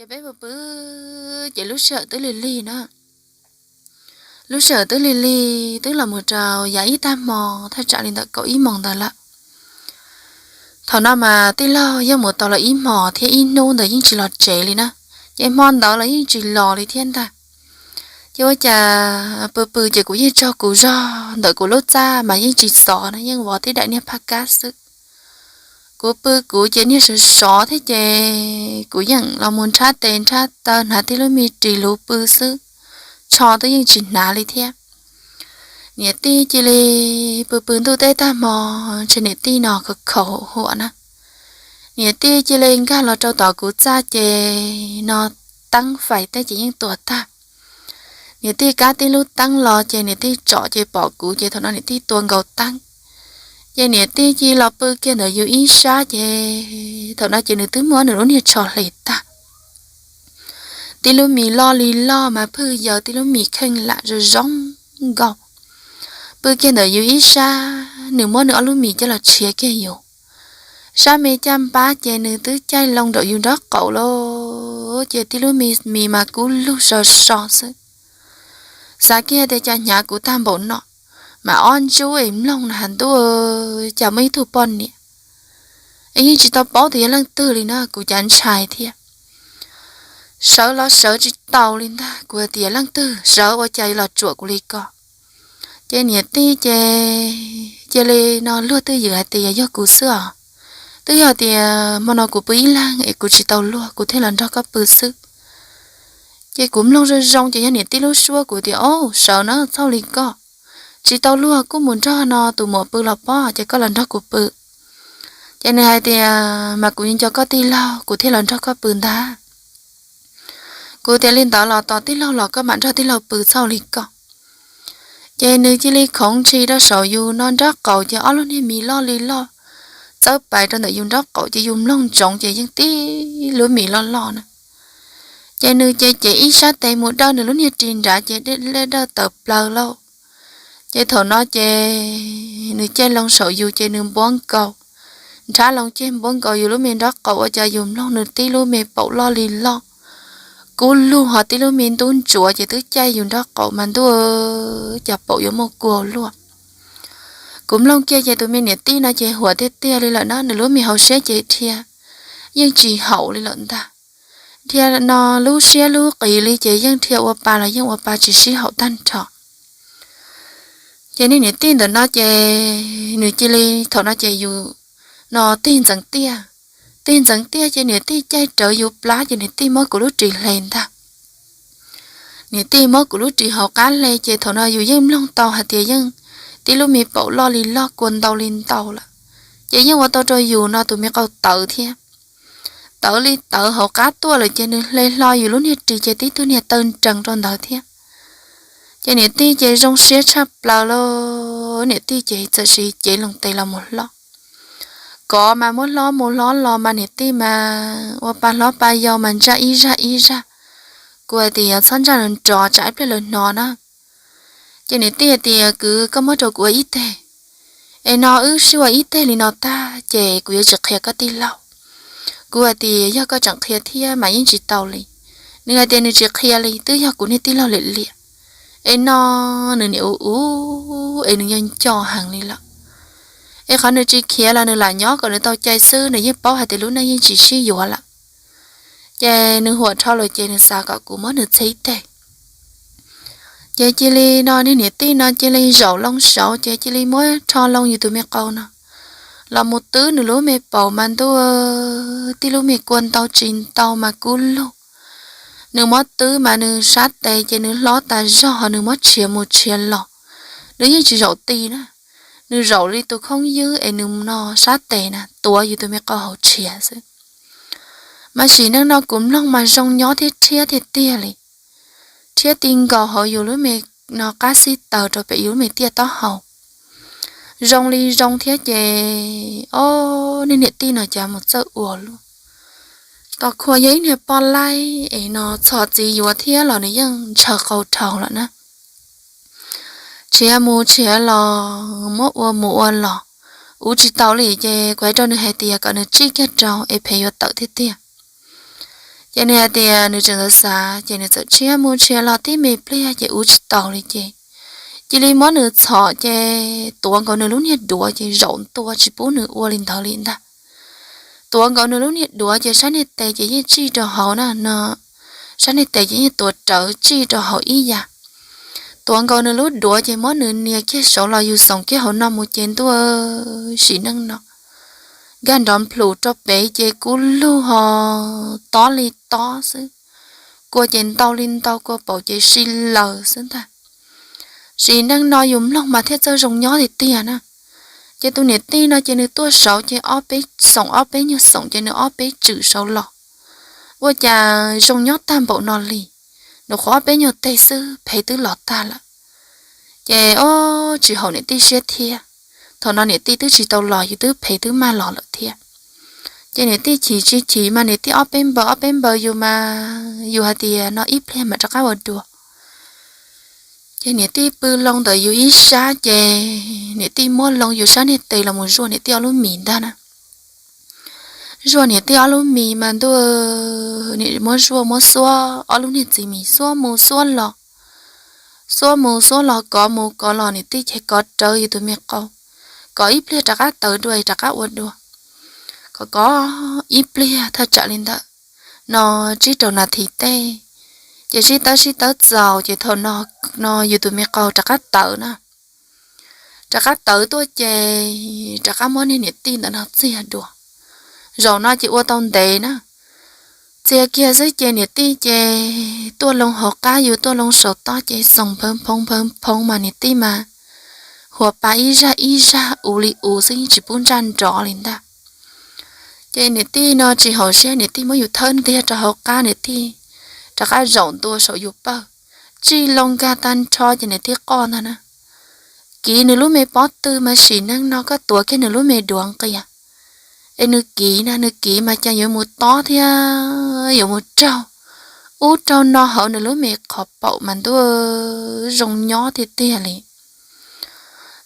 Ces peb pw pw, ces lub sij hawm twb lig lig na. Lub sij hawm twb lig lig twb los mus rau yav ib tag hmo, thaj tsam li ntawm kaum ib moos ntawd lawm. Thaum no mas tij laug yeej mus tau los ib hmos thiab ib hnub ntawd yeej tsis los tsev li na. Ces hmo ntawd los yeej tsis los li thiab ntag. Ces ua cas pw pw ces kuv yeej tsaug kuv zog ntawm kuv lub txaj mas yeej tsis xov na, yeej vov tib daim niag phaj kab xwb. Kuv pw kuv ces niag sov sov thiab ces kuv yeej los mus nrhab tes nrhab taw hnav tib lub me ris luv pw xwb, tsho twb yeej tsis hnav li thiab. Niam tij cia li pw pw ntuj teb tag hmo, ntshe niam tij no khaus khaus huam huam na. Niam tij cia li nkag los rau tom kuv txaj ces no teeb fais tej ces yeej tuam tag. Niam tij kab tib lub teeb los ces niam tij tsom ces pom kuv ces thaum no niam tij tua nkaus teeb. Ces niam tij cia li los pw kiag ntawm yus ib sab ces thaum no ces nws twb muab nws lub niag tsho hle tag. Tib lub mis loj li loj mas phwj yaws tib lub mis kheej lam zoo zoo nkauj. Pw kiag ntawm yus ib sab, nws muab nws ob lub mis coj los tshiav kiag yus. Sab me caj npab ces nws twb caij loo nraum yus nraub qaum lawm, ces tib lub mis mas kub lug so so xwb. Xav kiag tias cas hnyav kuv tag npaum no, mas ob ntsub es mloog na has ntuj, cas muaj ib tug poj niam es yeej tsis tau paub tias yog leej twg li na, kuv cav ntshai thiab. Sawv los sawv tsis taus li ntag, kuv hais tias leej twg sawv ua cas los tsuam kuv li ko. Ces niam tij ces cia li no luag twj ywm hais tias yog kuv xwb os. Twb yog tias hmo no kuv pw ib leeg es kuv tsis tau luag kuv thiaj los nrog koj pw xwb. Ces kuv mloog zoo zoo ces yog niam tij lub suab, kuv tias, Au, sawv na, txhob li koj, tsis tau luag kuj mus nrog no tus muam pw los pob, ces koj los nrog kuv pw. Ces nws hais tias, Mas kuv nco koj tij laug kuv thiaj los nrog koj pw ntag. Kuv tias, Li ntawd los tos tij laug los koj mam nrog tij laug pw, txhob li koj. Ces nws cia li khoov ntshis rau saum yus no nraub qaum ces ob lub niag mis loj li loj txawb pais rau ntawm yus nraub qaum ces yus mloog ntsoov ces yeej tib lub mis loj loj na. Ces nws ces cev ib sab tes mus dawj nws lub niag ris nrad ces dej dawj tawm plaws lauj. Ces thaum no ces nws caij loo saum yus ces nws npuab nkaus, nrhab loo ceg npuab nkaus yus lub me nraub qaum ua cas yus mloog nws tib lub me paum loj li loj, kub lug ho tib lub me ntub ntsuav ces twb caij yus nraub qaum mas ntuj, cas paum yuav muaj kua luaj. Kuv mloog kiag ces tus me niam tij no ces huam tiag tiag li lawm na, nws lub me hauv siab ces dhia yeej tsis haum li lawm ntag. Dhia no lub siab lub qis li ces yeej dhia ua pa los yeej ua pa tsis sib haum tag nrho. Ces niag niam tij ntawm no ces nws cia li, thaum no ces yus no tig ntxeev tiaj, tig ntxeev tiaj ces niam tij caij rawv yus plab ces niam tij muab kuv lub ris hle ntag. Niam tij muab kuv lub ris hauv qab hle ces thaum no yus yeej mloog tau hais tias yeej tib lub me paum loj li loj kua ntau li ntau lawm, ces yeej ua tau rau yus no tus me qau tawv thiab. Tawv li tawv hauv qab tuaj lawm ces nws hle hlo yus lub niag ris ces tib tug niag taw nrees rau ntawd thiab. Ces niam tij ces zoo siab tshaj plaws lauj, niam tij ces txawm siv cev loo tes los mus hlob. Kov mas muab hlob mus hlob los mas niam tij mas ua pa hlob pa yau mas ntsaj ib zaj ib zaj. Kuv hais tias txhob ntsaj nrov tsam ib pliag lawv hnov na. Ces niam tij hais tias, Kwv, koj muab rau kuv ua ib teg, es no wb sib ua ib teg li no tag ces kuv yuav tsis qhia koj tij laug. Kuv hais tias, Yog koj tseem qhia thiab mas yeej tsis tau li. Nws hais tias nws tsis qhia li, twb yog kuv niag tij laug liam liam, es no nws niam ua ua es nws nco nco heev li lawm. Es qhov nws tsis khiav los nws lam nyob kom nws tau cai xwb, nws yeej paub hais tias lub neej yeej tsis sib yuav lawm. Ces nws huam dhau lawm ces nws xav kom kuv muab nws txhib teg. Ces cia li no niag niam tij no cia li zaum loo saud ces cia li muab rho loo yus tus me qau no los mus twb nws lub me paum mas ntuj, tib lub me kua ntau tsis ntau mas kub lug. Nws muab twb mas nws sab tes ces nws hlob tas zog ho nws muab tshiav mus tshiav los, nws yeej tsis zaum ti na. Nws zaum li tus khoob ywb es nws no sab tes na tuav yus tus me qau hauv tshiav xwb. Mas sim neej no kuv mloog mas zoo nyob thiab rhiab tiag tiag li. Rhiab ti nkaus hauv yus lub me no qab xib taws rau pem yus lub me tiaj taub hau. Zoo li zoo thiab ces ob niag niam tij no cas mus txawj ua luaj. Tos khua yog ib niag poj laib es no txhom txiv yuav thiab los nws yeej ntshaw qau dhau lawm na. Tshiav mus tshiav los muab ua mus ua los, ua tsis tau li ces kuv hais rau nws hais tias kom nws tsij kiag rau es phem yuav tawm tiag tiag. Ces nws hais tias nws tseem xav xav ces nws txawm tshiab mus tshiab los tib me pliag ces ua tsis taus li ces cia li muab nws txhom ces tuav nkaus nws lub niag duav ces zaum ntua tsis pub nws ua li ntawd li ntag. Tuav nkaus nws lub niag duav ces sab niag tes ces yeej tsij rau hauv na no, sab niag tes ces yeej tuav rawv tsij rau hauv ib yam. Tuav nkaus nws lub duav ces muab nws nias kiag saud los yus xoom kiag hauv no mus ces ntuj, sim neej no nkag nrov nplhum rau pem ces kub lug ho tob li tob xwb, kua ces ntau li ntau, kua paum ces si laws xwb ntag. Sim neej no yus mloog mas thiaj txawj zoo nyob tiag tiag na. Ces tus niam tij no ces nws tuaj saud ces ob peb xoom, ob peb nyuag xoom ces nws ob peb tswm saud los. Ua cas zoo nyob tag npaum no li, nws qhuav ob peb nyuag teg xwb phev twb los tag lawm. Ces ob tsis haum niam tij siab thiab, thaum no niam tij twb tsis tau los yus twb phev twb maj los lawm thiab. Ces niam tij chim tsis chim mas niam tij ob peb npaws ob peb npaws yus mas yus hais tias no ib pliag mam rov qab ua dua. Ces niam tij pw loo ntawm yus ib sab ces niam tij muab loo yus sab niag tes los mus zuaj niam tij ob lub mis ntag na. Zuaj niam tij ob lub mis mas ntuj, niam muab zuaj muab xuab ob lub niag txiv mis xuab mus xuab los, xuab mus xuab los, kov mus kov los, niam tij ces kov rawv yus tus me qau, kov ib pliag rov qab tawv dua rov qab ua dua, kov kov ib pliag thaj tsam li ntawd no tsib rau nas this tej, ces sib tawb sib tawb txaus ces thaum no yus tus me qau rov qab tawv na. Rov qab tawv tuaj ces rov qab muab niag niam tij ntawm no txiag dua. Zaum no ces ua tau ntev na, txiag kiag xwb ces niam tij ces tuaj loo hauv qab yus tuaj loo saum toj ces xoom nphawv nphoo nphawv nphoo mas niam tij mas huas pa ib zaj ib zaj ua li ua xwb tsis pub ntsaj nrov li ntag. Ces niam tij no tsis haum siab niam tij muab yus thawb ntiag rau hauv qab niam tij rov qab zaum ntua saum yus pawg, tsij loo nkag tag nrho ces niam tij qoj ntag na. Kiv nws lub me pob tw mas sim neej no koj tuav kiag nws lub me duav nqia es nws kiv na, nws kiv mas cas yuav mus tob thiab yuav mus raug ub raug no hauv nws lub me qhov paum mas ntuj, zoo nyob tiag tiag li.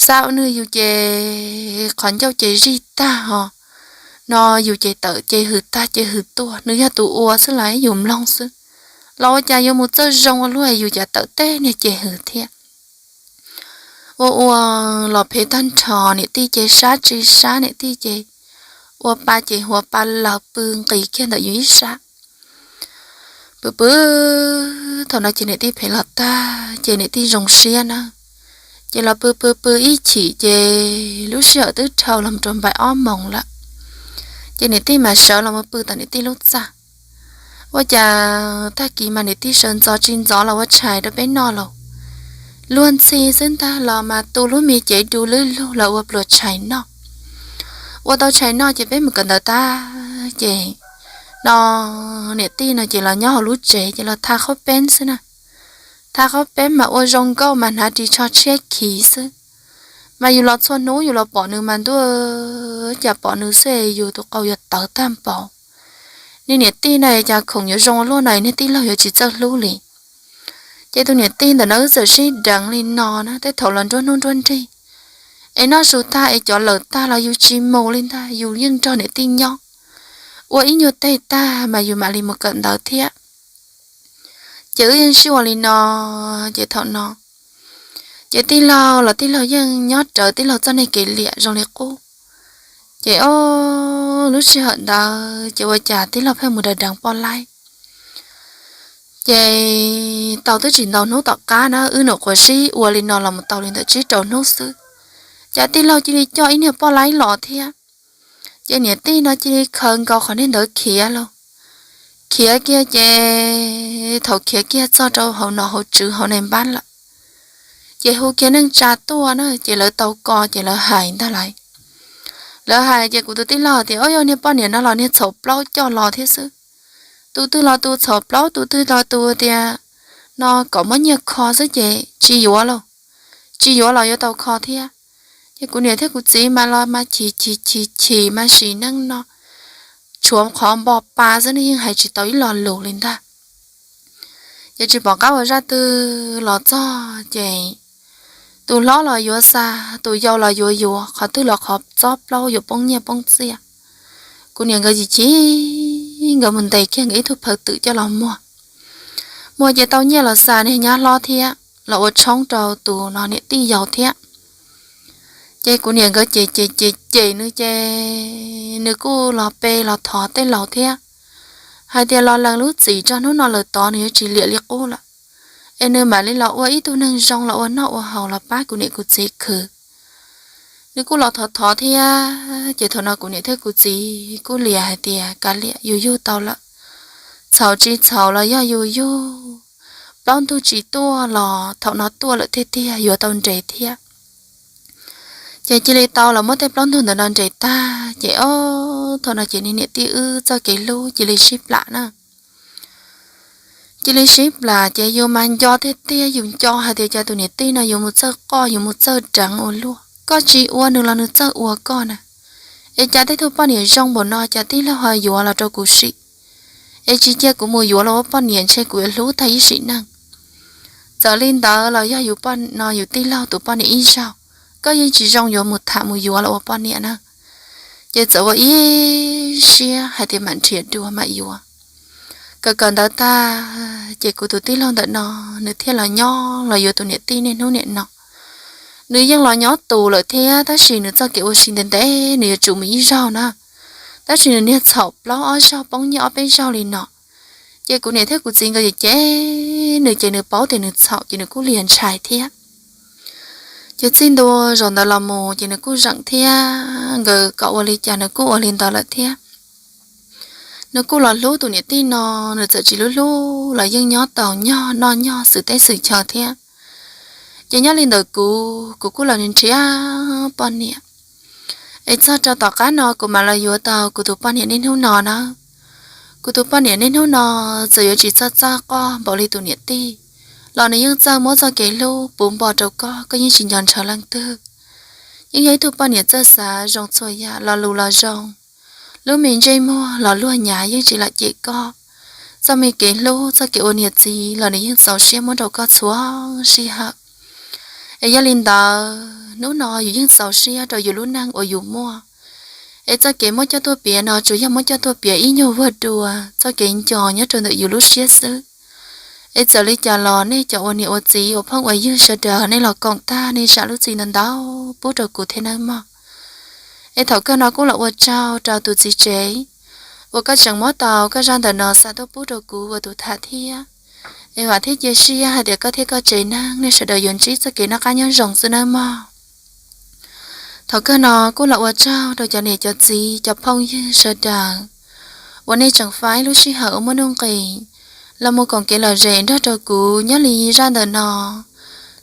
Xav ua nws yus ces qhov ncauj ces zij tag ho no, yus ces tawm ces hws tag ces hws tuaj, nws yog tus ua xwb los yus mloog xwb, los ua cas yuav mus txawj zoo ua luaj yus cas tawm teb niag ces hws thiab. Ua ua los phem tag nrho niam tij ces sab tsis sab niam tij ces ua pa ces huas pa lawm pw nqis kiag ntawm yus ib sab. Pw pw thaum no ces niam tij phem los tag ces niam tij zoo siab na. Ces los pw pw pw ib chim ces lub sij hawm twb dhau los rau npaim ob moos lawm, ces niam tij mam sawv los mus pw tom niam tij lub txaj. Ua cas tag kis mas niam tij sawv ntxov tsis ntxov los ua tshais rau peb noj lauj. Luag ntxhi xwb ntag los mas tu lub me cev du lwb lug los ua pluas tshais noj. Ua tau tshais noj ces peb mus kawm ntawv tag ces no niam tij no ces los nyob hauv lub tsev ces los tha qhaub peeb xwb na. Tha qhaub peeb mas ua zoo nkauj mas hnav ris tsho tshiab khiv xwb. Mas yus los txhua hnub yus los pom nws mas ntuj, cas pom nws xwb yus tus qau yuav tawv tag npaum. Niag niam tij no cas khoom yuav zoo ua luaj no niag tij laug yuav tsis txawj hlub li. Ces tus niam tij ntawm no wb txawm sib deev li no na, tej thaum los nruab hnub nruab nrig es noj su tag es cov lawm tag los yus tsis mus li ntag, yus yeej nrog niam tij nyob ua ib nyuag teg tag mas yus mam li mus kawm ntawv thiab. Ces wb yeej sib ua li no, ces thaum no ces tij laug los tij laug yeej nyob rawv tij laug txoj neeg kev liam zoo li qub. Ces o, lub sij hawm ntawd ces ua cas tij laug pheej mus deev deev poj laib. Ces tau twb tsis ntau hnub tom qab na, wb nyuam qhuav sib ua li no los mus tau li ntawm tsib rau hnub xwb, cas tij laug cia li coj ib niag poj laib los thiab. Ces niam tij no cia li khaws nkaus qhov niag ntawd khiav lauj. Khiav kiag ces thaum khiav kiag txog rau hauv nom hauv tswv hauv nais npab lawm, ces hu kiag neej tsa tuaj na, ces lawv tau ko ces lawv hais ntag lauj. Lawv hais ces kuv tus tij laug tias, o, yog niag poj niam no los niag txhaum plaub coj los thiab xwb. Tus twg los tus txhaum plaub, tus twg los tus tias no kom muab nyiaj kho xwb ces tsis yuav lauj, tsis yuav los yuav tau kho thiab. Ces kuv niam thiab kuv txiv mas los mas chim chim chim chim mas sim neej no tshuav qhov npo pa xwb ne yeej hais tsis tau ib lo lus li ntag. Ces tsis pom qab ua zaj twg los txog ces tus hlob los yuav xa, tus yau los yuav yuav, qhov twg los qhov txob plaub yuav poob nyiaj poob txiaj. Kuv niam nkawd chim chim, nkawd mus ntes kiag nkawd ib tug phawv twm coj los muag. Muag ces tau nyiaj los xa niag nyab hlob thiab los ua tshoob rau tus no niam tij yau thiab. Ces kuv niam nkawd ces ces ces ces nws ces nws kuj los pe los thov tej laus thiab hais tias los lees lub txim tso, hnub no lawm tod nws yuav tsis liam li qub lawm, es nws mam li los ua ib tug neeg zoo los ua noj ua haus los pab kuv niam kuv txiv khwv. Nws kuj los thov thov thiab, ces thaum no kuv niam thiab kuv txiv kuj liam hais tias kav liam, yus yug tau lawm, txhaum tsis txhaum los yog yus yug. Plaub ntug tsis tuaj los thaum no tuaj lawm tiag tiag yuav tau nres thiab. Ces cia li tau los muab tej plaub ntug ntawd no nres tag ces ob thaum no ces niam tij wb txoj kev hlub cia li sib plam na. Cia li sib plam ces yus mas nco tiag tiag, yus nco hais tias cas tus niam tij no yuav mus txawj qoj, yuav mus txawj reev ua luaj, koj tsis ua nws los nws txawj ua koj na. Es cas tej tug poj niam zoo npaum no cas tij laug ho yuav los rau kuv sim, es tsis cia kuv mus yuav los ua poj niam ntshe kuv yuav hlub tag ib sim neej. Txawm li ntawd los yog yus poj no yus tij laug tus poj niam ib zaug, koj yeej tsis zoo yuav mus tham mus yuav los ua poj niam na. Ces txawm ua ib siab hais tias mam nrhiav dua mam yuav. Kawm kawm ntawv tag ces kuv tus tij laug ntawm no nws thiaj los nyob los yuav tus niam tij niaj hnub niam no. Nws yeej los nyob tus lawm thiab tab sis nws txoj kev ua si ntev ntev nws yuav tsum mus ib zaug na. Tab sis nws niag txhaum plaub ob zaug poob nyiaj ob peb zaug li no. Ces kuv niam thiab kuv txiv nkawd cem cem nws ces nws paub tias nws txhaum ces nws kuj liam ntshai thiab. Ces txij ntua zaum ntawd los mus ces nws kuj zeem thiab, nkawd kom ua li cas nws kuj ua li ntawd lawm thiab. Nws kuj los hlub tus niam tij no, nws txawm tsis hlub hlub los yeej nyob tau nyog noj nyog xwm teb xwm chaw thiab. Ces nyob li ntawd kuv, kuv kuj los nrhiav poj niam. Es txog rau tom qab no kuv mam los yuav tau kuv tus poj niam niaj hnub no na. Kuv tus poj niam niaj hnub no txawm yuav tsis txawj txawj qoj npaum li tus niam tij, los nws yeej txawj muab txoj kev hlub puv npo rau koj, koj yeej tsis nco ntshaw leej twg. Yeej yog ib tug poj niam txawj xav zoo txhua yam, lo lus los zoo, lub me ntsej muag los luag nyav yeej tsis lam cem koj. Txoj me kev hlub txoj kev ua niam txiv los nws yeej txaus siab muab rau koj txhua sij hawm. Es yog li ntawd hnub no yus yeej txaus siab rau yus lub neej uas yus muaj. Es txoj kev muab coj tuaj piav no tsuas yog muab coj tuaj piav ib nyuag vuag dua txoj kev nco nyob rau ntawm yus lub siab xwb. Es txawm li cas los nej cov ua niam ua txiv ua phooj ua ywg sawv daws nej los koom tag nej zam lub txim ntau ntau pub rau kuv thiab nawb mog. Es thaum kawg no kuj los ua tsaug rau tus txiv tsev uas koj tseem muab tau koj zaj ntawm no xa tuaj pub rau kuv ua tus tham thiab. Es vam thiab cia siab hais tias koj thiab koj tsev neeg nej sawv daws yuav ntsib txoj kev noj qab nyob zoo xwb nawb mog. Thaum kawg no kuj los ua tsaug rau cov niam cov txiv cov phooj ywg sawv daws uas nej tseem faib lub sij hawm uas muaj nuj nqis los mus koom kev lom zem nrog rau kuv nyob li zaj ntawm no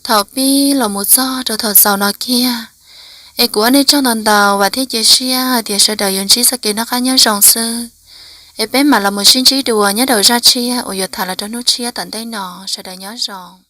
thaum pib los mus txog rau thaum xaus no kiag. Es kuv ua nej tsaug ntau ntau, vam thiab cia siab hais tias sawv daws yuav ntsib txoj kev noj qab nyob zoo xwb. Es peb mam los mus sib ntsib dua nyob rau zaj tshiab uas yuav tham los rau hnub tshiab tom ntej no, sawv daws nyob zoo.